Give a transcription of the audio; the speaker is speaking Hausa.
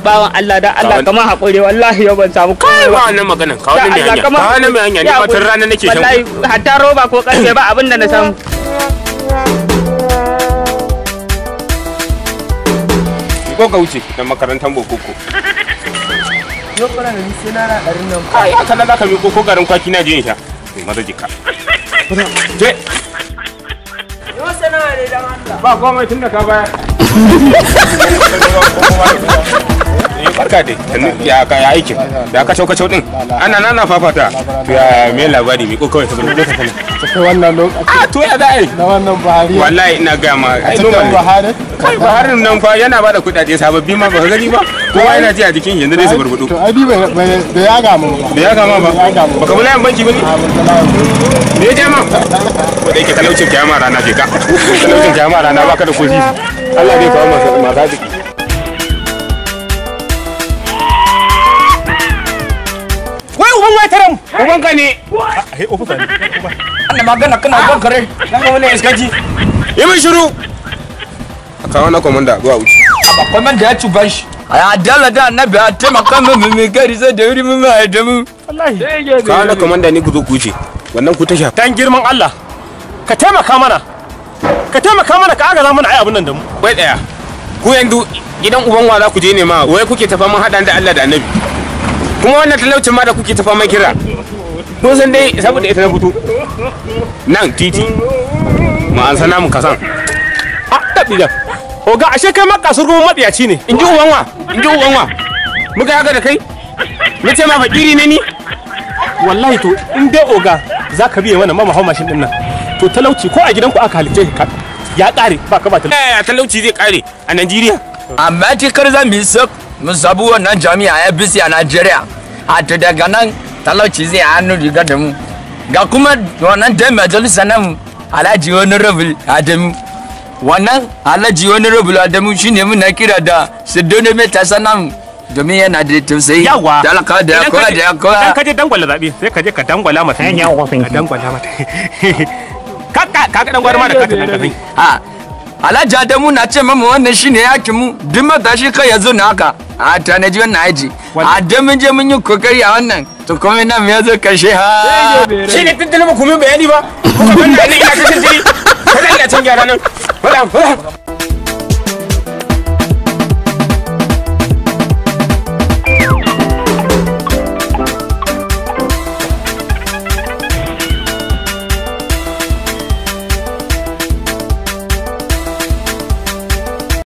Bawan Allah da Allah kamar hakuri wallahi yau ban samu kai ba wannan maganan ka wannan mai hanya ka wannan mai hanya ni ba tun rana nake shan wallahi hatta roba ko karfe ba abin da na samu. Ko ka wuce dan makarantar bokoko. Yau kana da ni sai na ra ɗarin nan. Kai haka nan zaka miƙo ko garin kwaki na je in sha. Maza jika. Je. Yau sana'a ne dan Allah. Ba komai tun da ka bayar. Barka dai. Ya ka ya aikin. Da ka chau din. Ana nana fafata. To ya me labari mi ko kawai saboda lokacin. Sai wannan lokaci. Ah to ya za a yi. Na wannan Buhari. Wallahi ina ga ma. Ai normal. Buhari. Kai Buhari nan fa yana bada kudaje sababbi ma ba ka gani ba. Kowa yana ji a jikin yanzu dai su burbudu. To ai bai da ya ga mu ba. Da ya ga ma ba. Baka bi layin banki bane? Me ya ja ma? Ko da yake talaucin kiyama rana je ka. Talaucin kiyama rana baka da kofi. Allah zai kawo masa masu arziki. Wai uban wai taram. Uban ka ne. Ai ofisa ne. Ana magana kana uban kare. Dan ga wannan iskaji. Yi min shiru. A kawo na komanda zuwa wuce. Aba komanda ya ci bashi. A dala da annabi a taimaka min mu gari sai da wuri mu mai da mu. Wallahi. Kawo na komanda ne ku zo ku wuce. Wannan ku ta shafa. Dan girman Allah. Ka taimaka mana. Ka taimaka mana ka agaza mana ai abun nan da mu. Wai daya. Ku yanzu gidan uban wa za ku je ne ma wai kuke tafa mun hadan da Allah da Annabi. Kuma wannan talaucin ma da kuke tafa mai kira. Kun san dai saboda ita na fito. Nan titi. Ma an sana mu kasan. A tabi da. Oga ashe kai ma kasur kuma matsiyaci ne. In ji uban wa, in ji uban wa. Muka haka da kai? Na ce ma fakiri ne ni? Wallahi to in dai oga za ka biye mana mama hau mashin din nan. To talauci ko a gidanku aka halice ka ya kare ba ka ba talauci. Eh talauci zai kare a Najeriya. Amma tikar za mu yi mu sabu wannan jami'a ABC a Najeriya. A to daga nan talauci zai hannu riga da mu. Ga kuma wannan dan majalisa nan Alhaji Honorable Adamu. Wannan Alhaji Honorable Adamu shine muna kira da Sidone mai tasa nan domin yana da tausayi. Yawa. Talaka da kowa da kowa. Idan ka je dangwala zabe sai ka je ka dangwala mata. Ka dangwala mata. Ka ka dan gwarma da ka ta dan Ha. Alhaji Adamu na ce mamu wannan shine yakin mu duk matashi kai ya zo na haka. A tanaji wannan aji. Adamu je mun yi kokari a wannan to komai nan ya zo karshe ha. Shi ne tuntuni ba ku min bayani ba. Kuka banna ni ina kashin jiri. Kada ina can gyara nan. Fada fada.